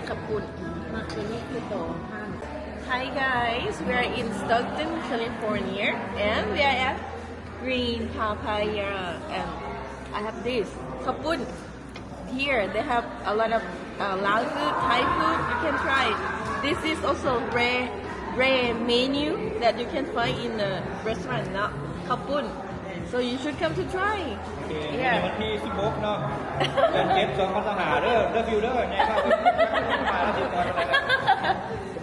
ເຂົ້າປຸ້ນ ມາຄືນີ້ຄືໂຕ Hi guys, we are in Stockton, California, and we are at Green Papaya, and I have this ເຂົ້າປຸ້ນ. Here they have a lot of, uh, Lao food, Thai food. You can try. This is also rare, rare menu that you can find in the restaurant ເນາະ ເຂົ້າປຸ້ນ. So you should come to try. ໂອເຄ yeah. ວັນທີສິບຫົກເນາະ ເດືອນເຈັດ ສອງພັນຊາວຫ້າເດີ ເດີ ຟິວເດີ ໃຫຍ່ມາກ ມາແລ້ວຊິກ່ອນ ຈະ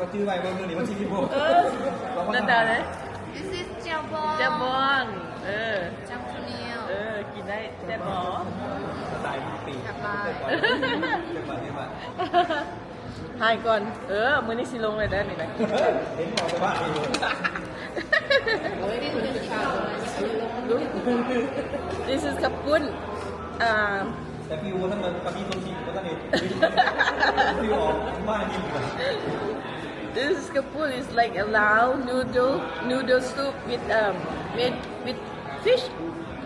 ມາຈື່ໄວ້ເບິ່ງມື້ນີ້ວັນທີສິບຫົກ ເອີ ສອງພັນຊາວຫ້າ ເດີ ເດີ. This is ແຈ່ວບອງ ແຈ່ວບອງ ເອີ ຈຳຂ້າວໜຽວ ເອີ ກິນໄດ້ແຊບບໍ່? ສະໄຕລ໌ປີ ແຊບຫຼາຍ ແຊບຫຼາຍ ແຊບຫຼາຍ. ຖ່າຍກ່ອນ ເອີ ມື້ນີ້ຊິລົງເລີຍເດີນີ້ນະ ເຫັນບໍ່ ແຕ່ວ່າ This is ເຂົ້າປຸ້ນ ອ່າ ແຕ່ view ບໍ່ທັນ ປະຕິສົນທິ ບໍ່ທັນເຫັນ view ອອກມາ This is ເຂົ້າປຸ້ນ is like a Lao noodle, noodle soup with, um, made with fish,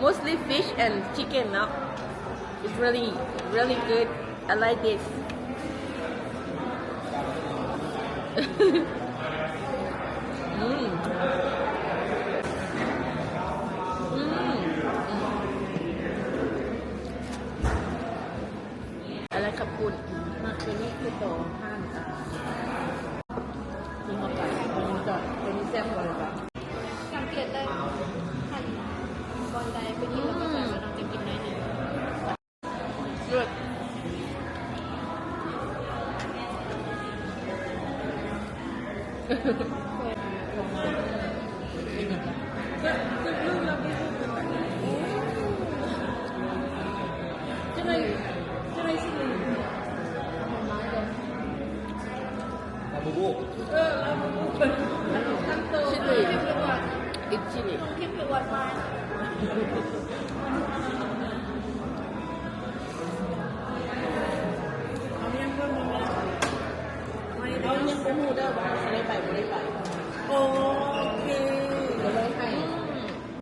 mostly fish and chicken ເນາະ. It's really, really good. I like this. ອືມ ອືມ ອືມ I like ເຂົ້າປຸ້ນ ມາຄືນີ້ຄືໂຕ ຮ້ານ ອ່າ ທີ່ເຮົາໄປ ຕົວນີ້ກໍ ຕົວນີ້ແຊບກວ່າເລີຍ. ສັງເກດເລີຍ ຄັນບ່ອນໃດໄປກິນແລ້ວກໍແຊບ ອືມ ແລ້ວນ້ອງຈະກິນໜ້ອຍໜຶ່ງ. ເລີດ Labubu. Chili. It's chili. ເຮົາຍັງບໍ່ຮູ້ເດີວ່າເຮົາຊິໄດ້ໄປບໍ່ໄດ້ໄປ. ໂອ້